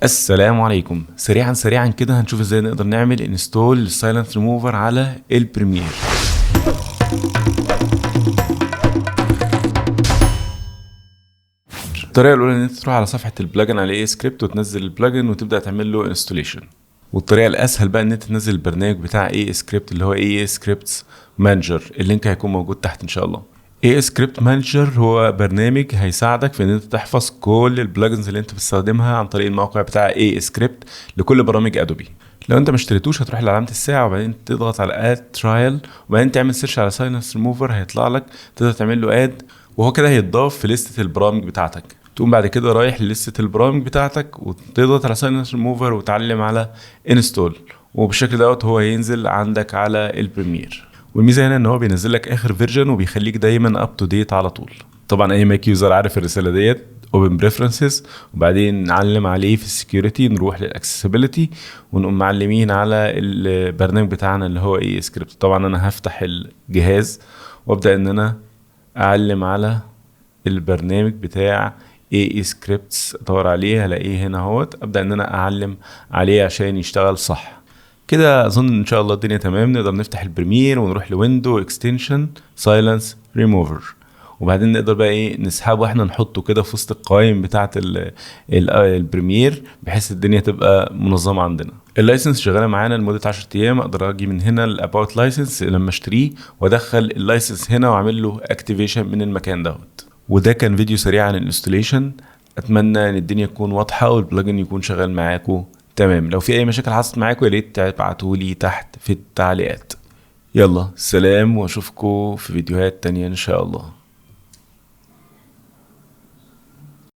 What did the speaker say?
السلام عليكم. سريعا سريعا كده هنشوف ازاي نقدر نعمل install للسايلنت ريموفر على ال Premiere. الطريقة الاولى ان انت تروح على صفحة ال plugin على aescript وتنزل ال plugin وتبدا تعمل له installation. والطريقة الاسهل بقى ان انت تنزل البرنامج بتاع aescript اللي هو aescripts Manager، ال link هيكون موجود تحت ان شاء الله. aescript Manager هو برنامج هيساعدك في ان انت تحفظ كل ال plugins اللي انت بتستخدمها عن طريق الموقع بتاع aescript لكل برامج Adobe. لو انت ما اشتريتوش هتروح لعلامه الساعة وبعدين تضغط على add trial وبعدين تعمل search على سايلنس ريموفر، هيطلع لك تقدر تعمل له add وهو كده هيتضاف في لستة البرامج بتاعتك. تقوم بعد كده رايح للستة البرامج بتاعتك وتضغط على سايلنس ريموفر وتعلم على install، وبالشكل دوت هو هينزل عندك على ال Premiere. والميزة هنا ان هو بينزل لك اخر version وبيخليك دايما up to date على طول. طبعا اي Mac user عارف الرسالة ديت، open preferences وبعدين نعلم عليه في ال security، نروح لل accessibility ونقوم معلمين على البرنامج بتاعنا اللي هو aescript. طبعا انا هفتح الجهاز وابدا ان انا اعلم على البرنامج بتاع aescripts، ادور عليه هلاقيه هنا اهوت، ابدا ان انا اعلم عليه عشان يشتغل صح. كده اظن ان شاء الله الدنيا تمام. نقدر نفتح ال Premiere ونروح ل window extension سايلنس ريموفر، وبعدين نقدر بقى ايه نسحبه احنا نحطه كده في وسط القوائم بتاعه ال Premiere بحيث الدنيا تبقى منظمة عندنا. ال license شغالة معانا لمدة 10 ايام، اقدر اجي من هنا ال about license لما اشتريه وادخل ال license هنا واعمل له activation من المكان دوت. وده كان فيديو سريع عن ال installation. اتمنى ان الدنيا تكون واضحة وال plugin يكون شغال معاكم تمام. لو في اي مشاكل حصلت معاكم يا ريت تبعتوا لي تحت في التعليقات. يلا سلام، واشوفكم في فيديوهات تانية ان شاء الله.